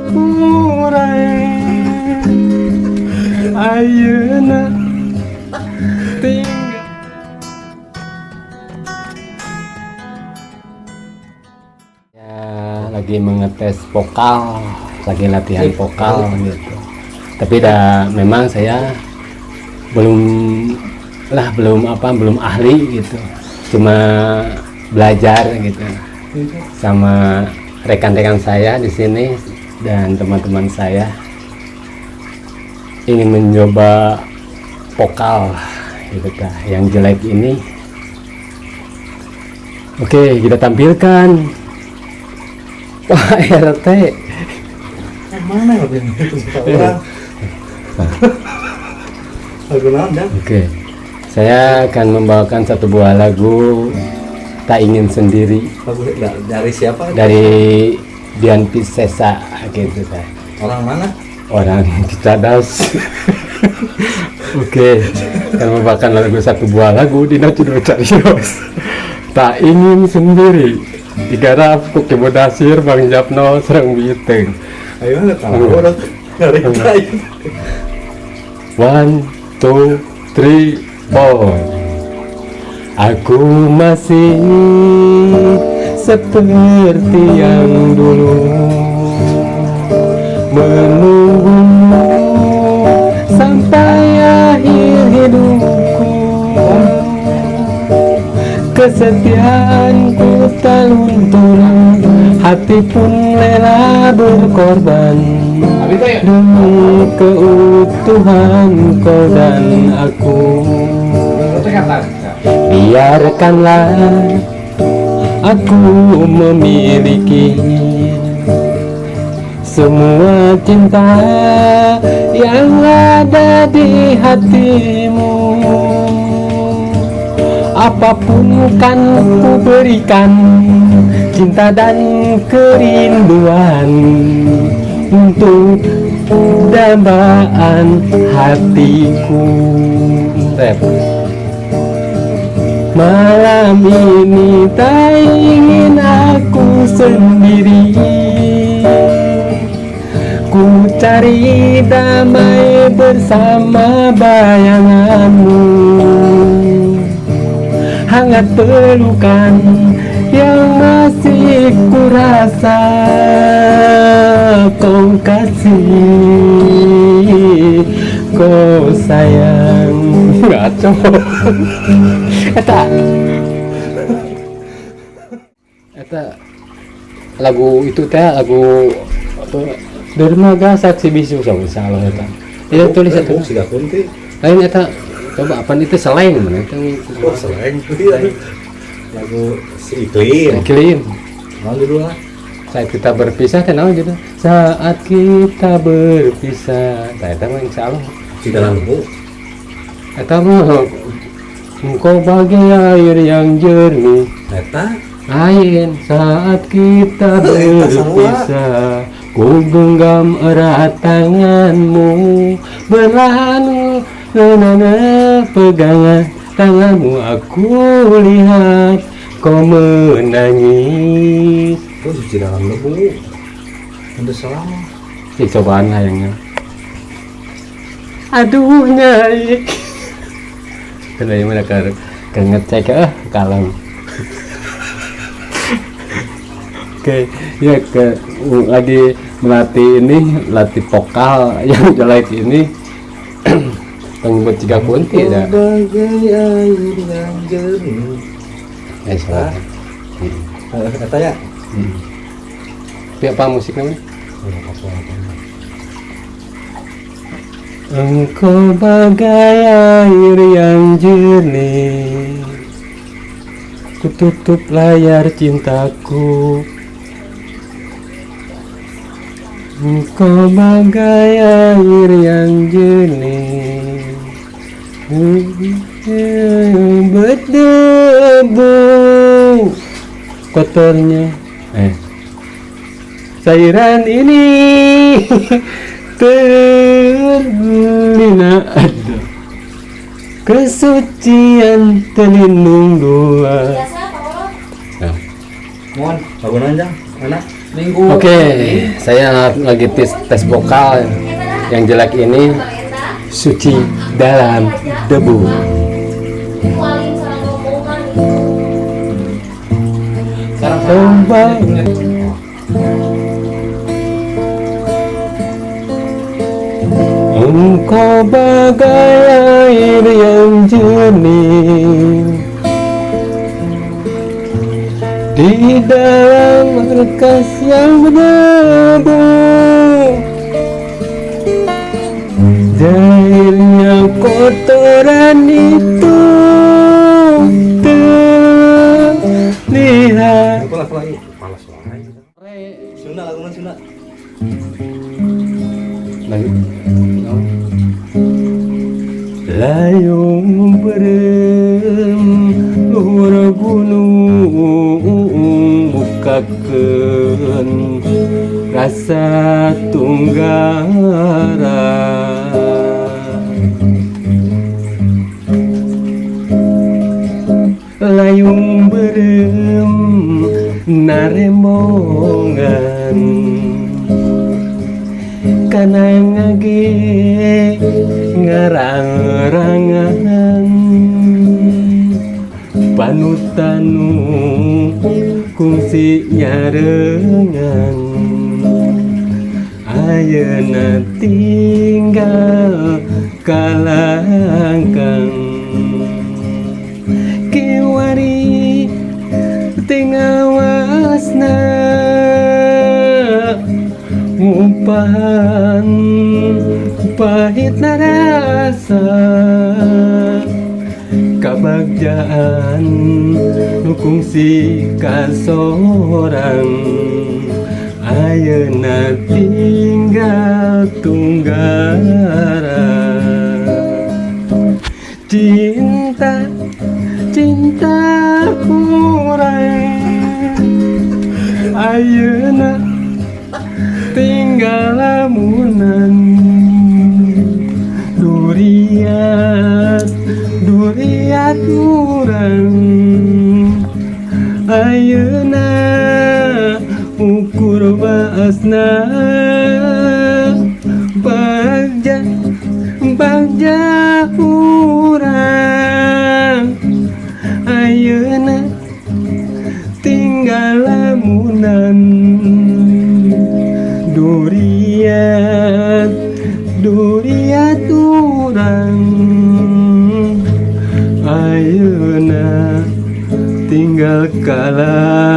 Hampura ayeuna tinggal. Ya, lagi mengetes vokal, lagi latihan vokal gitu. Tapi dah memang saya belum lah, belum apa, belum ahli gitu. Cuma belajar gitu sama rekan-rekan saya di sini dan teman-teman saya ingin mencoba vokal gitu kah yang jelek ini. Oke, kita tampilkan Pak RT. Mana lagu yang itu orang? Lagu naon, Jang? Oke, saya akan membawakan satu buah lagu, Tak Ingin Sendiri. Lagu dari siapa? Dari Dian Piscesa gitu saya. Orang mana? Orang Cicadas. Oke, akan membawakan lagu, satu buah lagu dina judul carios Tak Ingin Sendiri, digarap ku Ki Mudasir, Bang Japno sareng Biteng. Ayo nggak tahu orang dari. One, two, three, four. Aku masih seperti yang dulu, menunggu sampai akhir hidupku. Kesetiaanku tak luntur, hati pun rela berkorban demi keutuhan kau dan aku. Biarkanlah aku memiliki semua cinta yang ada di hatimu. Apapun kan ku berikan, cinta dan kerinduan untuk dambaan hatiku. Rap. Malam ini tak ingin aku sendiri. Ku cari damai bersama bayanganmu. Hangat pelukan yang masih ku rasa. Kau kasih, kau sayang. Ngaco. Eta Eta lagu itu teh lagu apa? Dermaga Saksi Bisu, sama salah eta. Iya, tulis itu. Siga Kunti. Lain eta, coba apa itu, selain mana itu? Oh, selain iya. Lagu si Iklim. Iklim. Naon judulna? Saat Kita Berpisah teh naon gitu? Saat Kita Berpisah. Tah, eta mah insyaallah. Di dalam buku. Eta mah Engkau Bagai Air yang Jernih. Eta. Lain, saat kita Eta sarua. berpisah, ku genggam erat tanganmu. Perlahan nana pegangan tanganmu, aku lihat kau menangis. Itu di dalam debu. Untuk selama. Cik cobaan hayangnya. Aduh nyai. Kenapa mana ke ngecek kalem. Oke, ya ke lagi melatih ini, latih vokal yang jelek ini. Pengikut Ciga Kunti ya. Bagai air yang jernih. Eh, salah. Eta ya. Tapi apa musik namanya? Engkau bagai air yang jernih, ku tutup layar cintaku. Engkau bagai air yang jernih, berdebu kotornya cairan ini terlina ada kesucian terlindung dua. Biasa, Pak Olo. Nah, Mohon, lagu naon, Jang? Mana? Minggu. Oke, saya lagi tes vokal yang jelek ini, suci dalam debu. Sekarang Engkau bagai air yang jernih di dalam berkas yang berdebu, jahilnya kotoran itu terlihat. Sunda lagu Sunda. Lagi. Layung berem luhur gunung bukakeun rasa tunggara, layung berem narembongan kana ngage ngarang-rangan panutanu kungsi nyarengan ayeuna tinggal kalangkang kiwari tingawasna ngupahan pahit rasa kabagjaan nu kungsi kasorang ayeuna tinggal tunggara. Cinta cinta kurang ayeuna tinggal lamunan duriat duriat urang ayeuna ukur baasna bagja bagja urang ayeuna tinggal lamunan duriat duriat urang ayeuna tinggal kalangkang.